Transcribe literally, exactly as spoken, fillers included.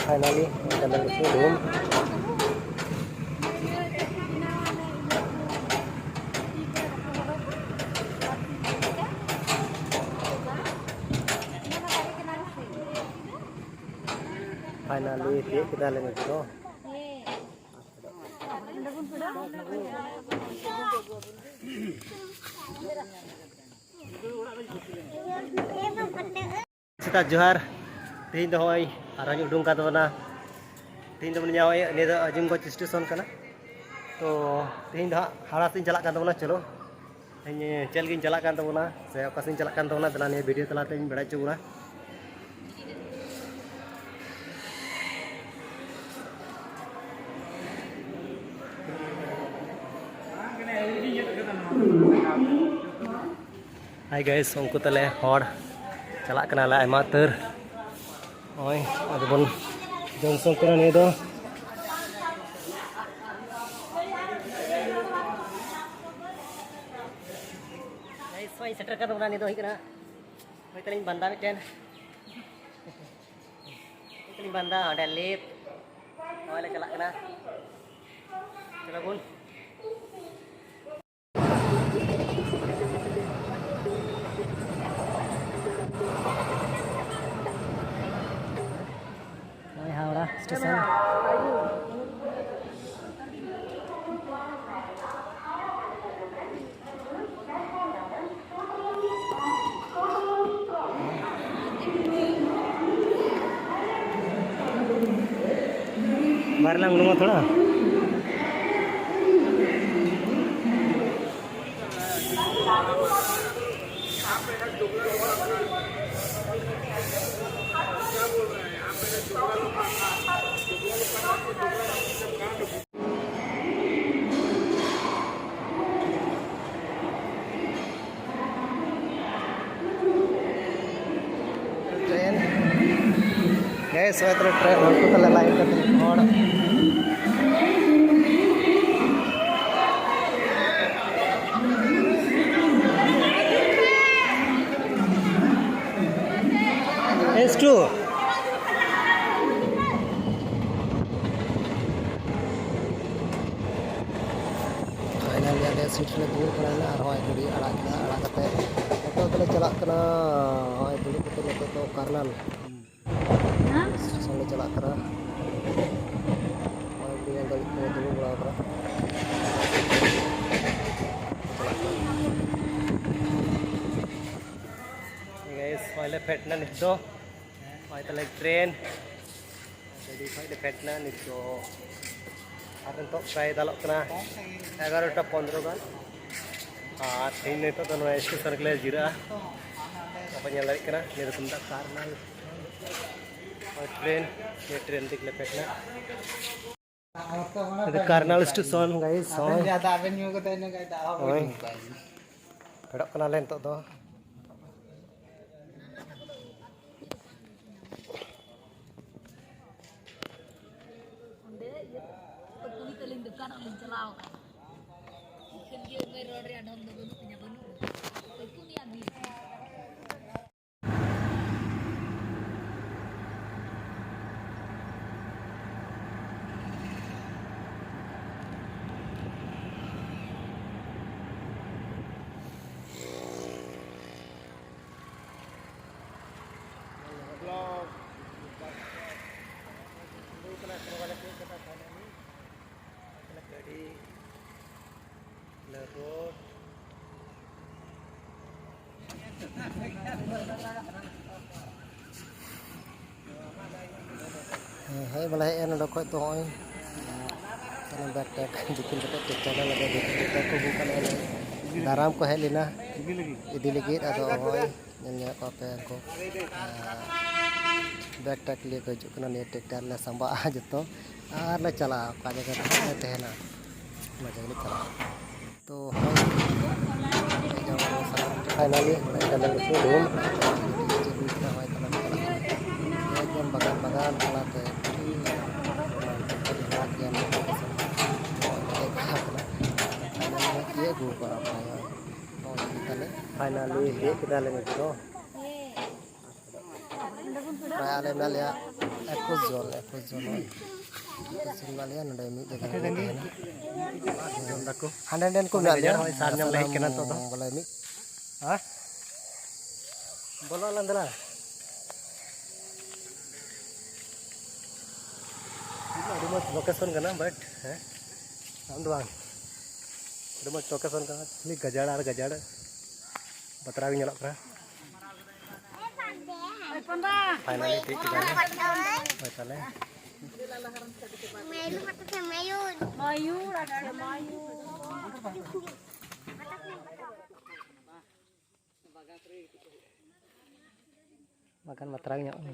Finally, ᱢᱤᱫᱴᱟᱝ ᱫᱚ ᱞᱩᱪᱤ ᱰᱩᱢ᱾ Finally, ᱛᱤᱭᱳᱜ ᱠᱮᱫᱟᱞᱮ ᱱᱤᱛ ᱫᱚ᱾ ᱥᱮᱛᱟᱜ ᱡᱚᱦᱟᱨ᱾ ᱛᱮᱦᱮᱧ ᱫᱚ ᱦᱚᱸᱜᱼᱚᱭ ᱟᱨᱦᱚᱸᱧ ᱩᱰᱩᱝ ᱠᱟᱱ ᱛᱟᱵᱚᱱᱟ᱾ ᱛᱮᱦᱮᱧ ᱫᱚᱵᱚᱱ ᱧᱟᱢᱟ, ᱱᱤᱭᱟᱹ ᱫᱚ ᱟᱡᱤᱢᱜᱚᱸᱡᱽ ᱥᱴᱮᱥᱚᱱ ᱠᱟᱱᱟ᱾ ᱛᱚ ᱛᱮᱦᱮᱧ ᱫᱚ ᱦᱟᱸᱜ ᱦᱟᱣᱲᱟ ᱥᱮᱫ ᱤᱧ ᱪᱟᱞᱟᱜ ᱠᱟᱱ ᱛᱟᱵᱚᱱᱟ᱾ ᱪᱚᱞᱚ, ᱛᱮᱦᱮᱧ ᱪᱮᱫ ᱞᱟᱹᱜᱤᱫ ᱤᱧ ᱪᱟᱞᱟᱜ ᱠᱟᱱ ᱛᱟᱵᱚᱱᱟ ᱥᱮ ᱚᱠᱟ ᱥᱮᱫ ᱤᱧ ᱪᱟᱞᱟᱜ ᱠᱟᱱ ᱛᱟᱵᱚᱱᱟ, ᱫᱮᱞᱟ ᱱᱤᱭᱟᱹ ᱵᱷᱤᱰᱤᱭᱳ ᱛᱟᱞᱟᱛᱮᱧ ᱵᱟᱲᱟᱭ ᱦᱚᱪᱚ ᱵᱚᱱᱟ᱾ Hi guys, ᱩᱱᱠᱩ ᱛᱟᱞᱮ ᱦᱚᱲ ᱪᱟᱞᱟᱜ ᱠᱟᱱᱟᱞᱮ ᱟᱭᱢᱟ ᱩᱛᱟᱹᱨ᱾ ᱱᱚᱜᱼᱚᱭ ᱟᱫᱚ ᱵᱚᱱ ᱡᱚᱝᱥᱚᱱ ᱠᱟᱱᱟ ᱱᱤᱭᱟᱹ ᱫᱚ᱾ Guys, ᱱᱚᱜᱼᱚᱭ ᱥᱮᱴᱮᱨ ᱠᱟᱱ ᱛᱟᱵᱚᱱᱟ, ᱱᱤᱭᱟᱹ ᱫᱚ ᱦᱩᱭᱩᱜ ᱠᱟᱱᱟ, ᱦᱳᱭ ᱛᱟᱞᱤᱧ ᱵᱟᱱᱫᱟ ᱢᱤᱫᱴᱮᱱ᱾ ᱦᱳᱭ ᱛᱟᱞᱤᱧ ᱵᱟᱱᱫᱟ, ᱚᱸᱰᱮ ᱞᱮᱯ᱾ ᱱᱚᱜᱼᱚᱭ ᱞᱮ ᱪᱟᱞᱟᱜ ᱠᱟᱱᱟ᱾ ᱪᱚᱞᱚ ᱵᱚᱱ᱾ ᱱᱚᱜᱼᱚᱭ ᱦᱟᱣᱲᱟ ᱥᱴᱮᱥᱚᱱ᱾ ᱵᱟᱦᱨᱮ ᱞᱟᱝ ᱩᱰᱩᱝᱚᱜᱼᱟ ᱛᱷᱚᱲᱟ᱾ ᱴᱨᱮᱱ᱾ ᱜᱮᱥ ᱦᱚᱭ ᱛᱟᱦᱞᱮ ᱴᱨᱮᱱ ᱦᱚᱲ ᱠᱚ ᱛᱟᱦᱞᱮ ᱞᱟᱭᱤᱱ ᱠᱟᱛᱮ ᱦᱚᱲ᱾ S two. ᱫᱩᱲᱩᱵ ᱵᱟᱲᱟᱭᱮᱱᱟ ᱟᱨ ᱦᱚᱸᱜᱼᱚᱭ ᱜᱟᱹᱰᱤ ᱟᱲᱟᱜ ᱠᱮᱫᱟ᱾ ᱟᱲᱟᱜ ᱠᱟᱛᱮ ᱱᱤᱛᱚᱜ ᱫᱚᱞᱮ ᱪᱟᱞᱟᱜ ᱠᱟᱱᱟ᱾ ᱦᱚᱸᱜᱼᱚᱭ ᱫᱩᱲᱩᱵ ᱠᱟᱛᱮ ᱱᱤᱛᱚᱜ ᱫᱚ ᱠᱟᱨᱱᱟᱞ ᱥᱴᱮᱥᱚᱱ ᱞᱮ ᱪᱟᱞᱟᱜ ᱠᱟᱱᱟ᱾ ᱦᱚᱸᱜᱼᱚᱭ ᱧᱮᱞ ᱫᱟᱲᱮᱭᱟᱜ ᱠᱟᱱᱟ, ᱫᱩᱲᱩᱵ ᱵᱟᱲᱟ ᱠᱟᱱᱟ᱾ ᱜᱟᱭᱤᱥ, ᱦᱚᱸᱜᱼᱚᱭ ᱞᱮ ᱯᱷᱮᱰ ᱮᱱᱟ ᱱᱤᱛ ᱫᱚ᱾ ᱦᱚᱸᱜᱼᱚᱭ ᱛᱟᱞᱮ ᱴᱨᱮᱱ᱾ ᱜᱟᱹᱰᱤ ᱠᱷᱚᱡ ᱞᱮ ᱯᱷᱮᱰ ᱮᱱᱟ ᱱᱤᱛ ᱫᱚ᱾ ᱟᱨ ᱱᱤᱛᱚᱜ ᱯᱨᱟᱭ ᱫᱟᱞᱚᱜ ᱠᱟᱱᱟ ᱮᱜᱟᱨᱚᱴᱟ ᱯᱚᱱᱫᱽᱨᱚ ᱜᱟᱱ᱾ ᱟᱨ ᱛᱮᱦᱮᱧ ᱱᱤᱛᱚᱜ ᱫᱚ ᱱᱚᱣᱟ ᱥᱴᱮᱥᱚᱱ ᱨᱮᱜᱮ ᱞᱮ ᱡᱤᱨᱟᱹᱜᱼᱟ᱾ ᱵᱟᱯᱮ ᱧᱮᱞ ᱫᱟᱲᱮᱭᱟᱜ ᱠᱟᱱᱟ, ᱱᱤᱭᱟᱹ ᱫᱚᱠᱚ ᱢᱮᱛᱟᱜ ᱠᱟᱨᱱᱟᱞ ᱴᱨᱮᱱ᱾ ᱱᱤᱭᱟᱹ ᱴᱨᱮᱱ ᱛᱮᱜᱮ ᱞᱮ ᱯᱷᱮᱰ ᱮᱱᱟ᱾ ᱱᱤᱭᱟᱹ ᱫᱚ ᱠᱟᱨᱱᱟᱞ ᱥᱴᱮᱥᱚᱱ, ᱜᱟᱭᱤᱥ᱾ ᱟᱵᱮᱱ ᱦᱚᱸ ᱡᱟᱦᱟᱸ ᱫᱟᱜ ᱵᱮᱱ ᱧᱩ ᱠᱟᱫᱟ, ᱤᱱᱟᱹ ᱜᱟᱭ ᱫᱟᱜ ᱦᱚᱸ ᱵᱟᱹᱧ ᱦᱳᱭ᱾ ᱧᱩ ᱠᱟᱜᱼᱟ᱾ ᱯᱷᱮᱰᱚᱜ ᱠᱟᱱᱟᱞᱮ ᱱᱤᱛᱚᱜ ᱫᱚ᱾ ᱚᱸᱰᱮ ᱤᱭᱟᱹ ᱠᱩᱞᱤ ᱛᱟᱹᱞᱤᱧ ᱫᱚᱠᱟᱱ ᱚᱸᱰᱮᱧ ᱪᱟᱞᱟᱣ ᱟᱠᱟᱱᱟ᱾ ᱮᱱᱠᱷᱟᱱ ᱜᱮ ᱩᱢᱮᱨ ᱨᱚᱲ ᱨᱮᱭᱟᱜ ᱰᱷᱚᱝ ᱫᱚ ᱵᱟᱹᱱᱩᱜ ᱛᱤᱧᱟ, ᱵᱟᱹᱱᱩᱜ ᱛᱤᱧᱟ᱾ ᱟᱹᱭᱠᱟᱹᱣ ᱢᱮᱭᱟ ᱢᱤᱫ᱾ ᱜᱟᱹᱰᱤ ᱞᱟᱹᱴᱩ ᱦᱮᱡ ᱵᱟᱲᱟ ᱦᱮᱡ ᱮᱱᱟ ᱱᱚᱰᱮ ᱠᱷᱚᱡ ᱫᱚ ᱱᱚᱜᱼᱚᱭ ᱵᱮᱜᱽ ᱴᱮᱜᱽ ᱫᱤᱯᱤᱞ ᱠᱟᱛᱮ ᱴᱮᱠᱴᱟᱨ ᱞᱮ ᱞᱟᱜᱟᱣ ᱫᱤᱯᱤᱞ ᱠᱟᱛᱮ ᱠᱚ ᱟᱹᱜᱩ ᱠᱟᱜ ᱞᱮᱭᱟ᱾ ᱫᱟᱨᱟᱢ ᱠᱚ ᱦᱮᱡ ᱞᱮᱱᱟ ᱤᱫᱤ ᱞᱟᱹᱜᱤᱫ, ᱟᱫᱚ ᱱᱚᱜᱼᱚᱭ ᱧᱮᱞ ᱧᱮᱞ ᱠᱚᱣᱟ ᱯᱮ ᱩᱱᱠᱩ ᱵᱮᱜᱽ ᱴᱮᱜᱽ ᱞᱤᱭᱟᱹ ᱠᱚ ᱦᱤᱡᱩᱜ ᱠᱟᱱᱟ᱾ ᱱᱤᱭᱟᱹ ᱴᱮᱠᱴᱟᱨ ᱞᱮ ᱥᱟᱢᱵᱟᱜᱼᱟ ᱡᱚᱛᱚ ᱟᱨ ᱞᱮ ᱪᱟᱞᱟᱜᱼᱟ ᱚᱠᱟ ᱡᱟᱭᱜᱟ ᱨᱮ ᱞᱮ ᱛᱟᱦᱮᱱᱟ, ᱚᱱᱟ ᱡᱟᱭᱜᱟ ᱞᱮ ᱪᱟᱞᱟᱜᱼᱟ᱾ ᱛᱚ ᱦᱳᱭ, ᱯᱷᱟᱭᱱᱟᱞᱤ ᱮᱠᱫᱚᱢ ᱵᱟᱜᱟᱱ ᱵᱟᱜᱟᱱ ᱛᱟᱞᱟᱛᱮ ᱟᱹᱰᱤ ᱢᱚᱡᱽ ᱜᱮᱭᱟ ᱱᱚᱣᱟ ᱠᱚ ᱫᱤᱥᱚᱢ᱾ ᱱᱚᱜᱼᱚᱭ ᱛᱤᱭᱳᱜ ᱟᱹᱜᱩ ᱠᱟᱜᱼᱟ ᱯᱷᱟᱭᱱᱟᱞᱤ᱾ ᱱᱚᱜᱼᱚᱭ ᱛᱟᱦᱞᱮ ᱯᱷᱟᱭᱱᱟᱞᱤ ᱛᱤᱭᱳᱜ ᱠᱮᱫᱟᱞᱮ ᱱᱤᱛ ᱫᱚ᱾ ᱯᱨᱟᱭ ᱟᱞᱮ ᱢᱮᱱᱟᱜ ᱞᱮᱭᱟ ᱮᱠᱩᱥ ᱡᱚᱱ, ᱮᱠᱩᱥ ᱡᱚᱱ ᱦᱳᱭ᱾ ᱤᱥᱤᱱ ᱵᱟᱲᱟᱭᱟ ᱱᱚᱰᱮ ᱢᱤᱫ ᱡᱟᱭᱜᱟ ᱨᱮ ᱛᱟᱦᱮᱱᱟ᱾ ᱡᱚᱢ ᱫᱟᱠᱚ᱾ ᱦᱟᱸᱰᱮ ᱱᱟᱸᱰᱮᱱ ᱠᱚ ᱢᱮᱱᱟᱜ ᱞᱮᱭᱟ᱾ ᱥᱟᱨ ᱧᱟᱢ ᱞᱮ ᱦᱮᱡ ᱠᱟᱱᱟ ᱱᱤᱛᱚᱜ ᱫᱚ᱾ ᱵᱚᱞᱮ ᱢᱤᱫ, ᱦᱮᱸ? ᱵᱚᱞᱚ ᱟᱞᱟᱝ ᱫᱮᱞᱟ᱾ ᱟᱹᱰᱤ ᱢᱚᱡᱽ location ᱠᱟᱱᱟ, but ᱦᱮᱸ, ᱟᱢ ᱫᱚ ᱵᱟᱝ᱾ ᱟᱹᱰᱤ ᱢᱚᱡᱽ location ᱠᱟᱱᱟ, ᱠᱷᱟᱹᱞᱤ ᱜᱟᱡᱟᱲ ᱟᱨ ᱜᱟᱡᱟᱲ, ᱵᱟᱛᱨᱟᱣ ᱜᱮ ᱧᱮᱞᱚᱜ ᱠᱟᱱᱟ᱾ Finally ᱴᱷᱤᱠ ᱠᱮᱫᱟ ᱞᱮ᱾ ᱦᱳᱭ ᱛᱟᱦᱞᱮ᱾ ᱵᱟᱠᱷᱟᱱ ᱵᱟᱛᱨᱟᱣ ᱧᱚᱜ ᱮᱱᱟ᱾